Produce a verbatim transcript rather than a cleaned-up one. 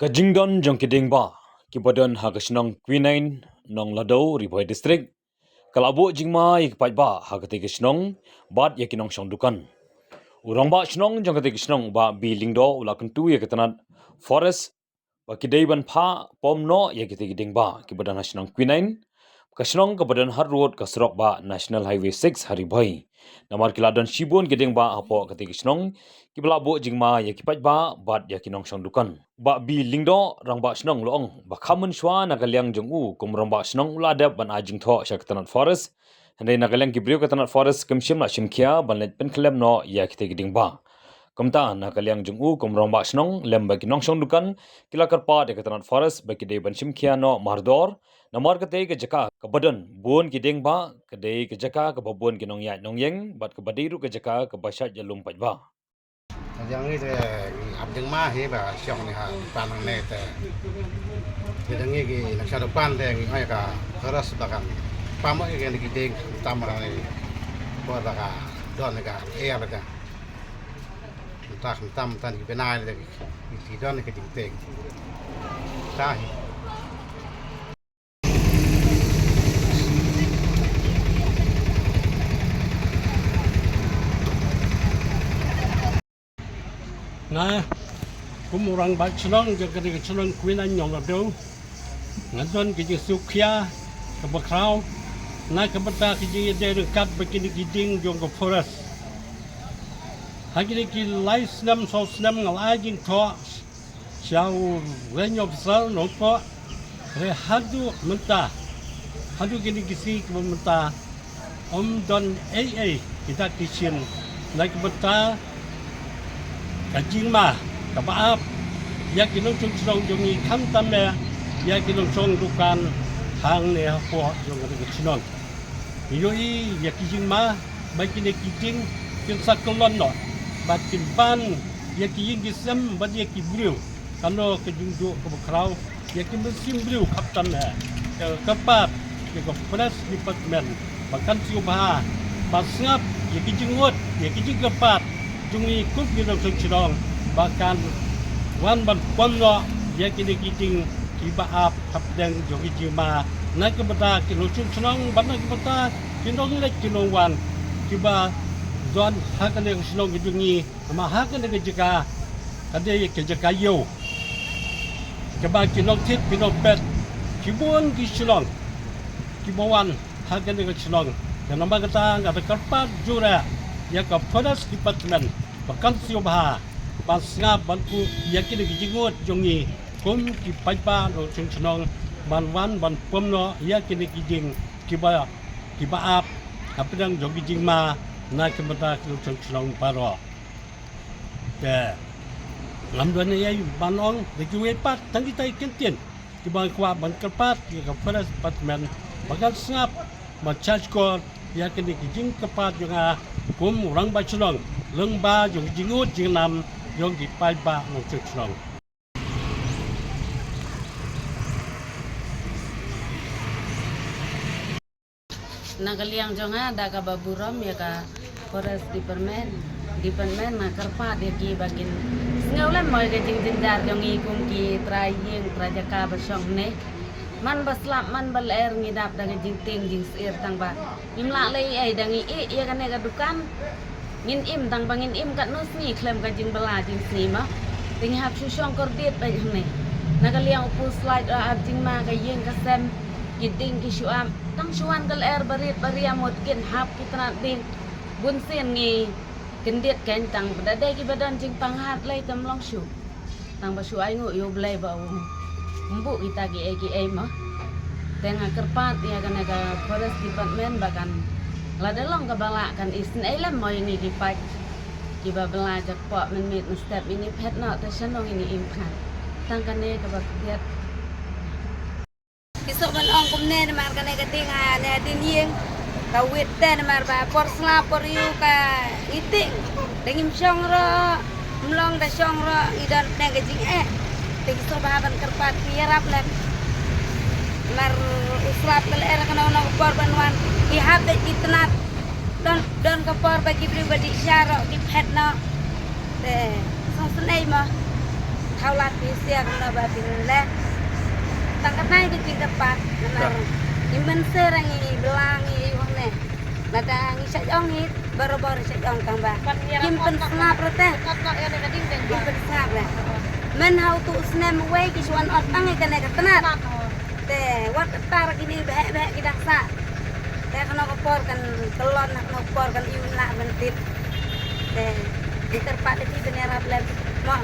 Ka jingdon jong ki dieng ba ki ba don ha ka shnong Kwinain, Nonglado, Ri Bhoi District, ka la buh jingma ïa ki paidbah ha katei ka shnong bad ïa ki nongshong dukan. U rangbah shnong jong katei ka shnong, Bah B Lyngdoh, u la kyntu ïa ka tnat Forest ba ki dei ban phah pom noh ïa kitei ki dieng ba ki ba don ha shnong Kwinain. Ka shnong ka ba don ha rud ka surok ba National Highway six ha Ri Bhoi. Namar ki la don shibun ki dieng ba hapoh katei ka shnong, ki ba la buh jingma ïa ki paidbah bad ïa ki nongshong dukan. Bah B Lyngdoh, rangbah shnong, u la ong ba kham mynshuwa na ka liang jong u kum rangbah shnong u la dep ban ai jingthoh sha ka tnat Forest. Hynrei na ka liang ki briew ka tnat Forest kim shym la shim khia ban leit pynkhyllem noh ïa kitei ki dieng ba. Kumta na ka liang jong u kum rangbah shnong lem bad ki nongshong dukan, ki la kyrpad ïa ka tnat Forest ba ki dei ban shim khia noh mardor. Namar katei ka jaka ka ba don bun ki dieng ba ka dei ka jaka ka ba bun ki nongïaid nongïeng bad ka ba dei ruh ka jaka ka ba shait ïalum paidbah. Ka jong ngi te ngi ap jingma hi ba shong ni ha pan hangne te. Te jong ngi ki nongshong dukan te ngi ong ïa ka Forest ba kan pam ïa kine ki dieng tam ba kan ni por ba ka don ka ïa ba ka. Mynta mynta mynta ki bnai te ki don ka jingtieng. Ta hi. Nga kum u rangbah shnong jong kane ka shnong Kwinain Nonglado, nga don ka jingsngewkhia ka bakhraw na ka bynta ka jingïadei ryngkat bad kine ki dieng jong ka Forest. Ha kine ki lai snem saw snem nga la ai jingthoh sha u Range Officer Nongpoh. Hynrei haduh mynta, haduh kine ki sngi kiba mynta, ym don ei ei kita ki shin na ka bynta ka jingma kaba ap ïa ki nongshong shnong jong ngi, khamtam eh ïa ki nongshong dukan hangne hapoh jong ka shnong. Ngi ïohi ïa ki jingma ba kine ki dieng kin sa kyllon noh bad kin ban ïa ki ïing ki sem bad ïa ki briew. Kano ka jingduh kaba khraw ïa ki mynsiem briew, khamtam eh ka kyrpad ïa ka Forest Department ba kan sngewbha ban sngap ïa ki jingud, ïa ki jingkyrpad jong ngi kum ki nongshong shnong ba kan wan ban pom noh ïa kine ki dieng kiba ap hapdeng jong ki jingma na ka bynta ki nongshong shnong bad na ka bynta ki nongleit ki nongwan kiba don ha kane ka shnong ka jong ngi. Namar ha kane ka jaka ka dei ka jaka ïew kaba ki nongthied ki nongpet, ki bun ki shnong kiba wan ha kane ka shnong. Te namar kata nga da kyrpad jur ïa ka Forest Department ba kan sngewbha ban sngap ban kuh ïa kine ki jingud jong ngi kum ki paidbah nongshong shnong ban wan ban pom noh ïa kine ki dieng kiba, kiba ap hapdeng jong ki jingma na ka bynta ki nongshong shnong baroh. Te ngam don ei ei ban ong da kiwei pat, tang kita ki kyntien kiba nga kwah ban kyrpad ïa ka Forest Department ba kan sngap ban shah shkor ïa kine ki jingkyrpad jong nga kum u rangbah shnong lyngba jong ki jingud jingnam jong ki paidbah nongshong shnong. Na ka liang jong nga da kaba burom ïa ka Forest Department, Department nga kyrpad ïa ki ba kin sngewlem mo ïa ka jingjynjar jong ngi kum ki trai ïing trai jaka ba shong ne. Man ba slap man ba lyer ngi dap da ka jingtieng jingsyier tang ba ngim lah leh ei ei, da ngi ïeh ïa kane ka dukan. Ngin im tang ba ngin im katno sngi khlem ka jingbylla jingsngi mo. Te ngi hap shu shong kordit beit hangne. Na ka liang u pu slide u ap jingma, ka ïing ka sem, ki dieng ki shu ap. Tang shu wan ka lyer barit baria mut kin hap ki tnat dieng. Bun sien ngi kyndit kein tang ba da dei kiba don jingpang hat lei te ym long shuh. Tang ba shu ainguh ïa U Blei ba u ym buh kita kiei kiei mo. Te nga kyrpad ïa kane ka Forest Department ba kan, lada long kaba lah, kan isynei lem mo ïa ngi ki paid kiba bylla jakpoh mynmiet mynstep, ngin ïa phet noh te shano ngin ïa im phan. Tang kane kaba khyndiat. Ki suk ban ong kumne namar kane ka dieng ha ne hadien ïing. Ka wit te namar ba por sla por ïew ka ngi tieng. Da ngim shong ruh, ym long da shong ruh ngi don pdeng ka jingeh. Te ki suk ba ha ban kyrpad ki ïarap lem. Namar u slap ka lyer kano kano ka por ban wan, ki hap beit ki tnat. Don, don ka por ba ki briew ba dih sha ruh ki phet noh. Te sngewsynei mo. Hau lad phi sia kumno ba phin leh. Tang katnai ki jingkyrpad namar ngi mynser ngi blang ngi ïoh ne. Lada ngi shah jong ngi barabor shah jong tang ba kim pynsngap rete. Kim pynsngap re. Men hau tu snem wei ki shuan ot tang ïa kane ka tnat. Te wat kata kini beh beh ki dang sah. Te kano ka por kan kyllon, kano ka por kan ïu na ban tip. Te kyrpad ïa phi ban ïarap lem mo.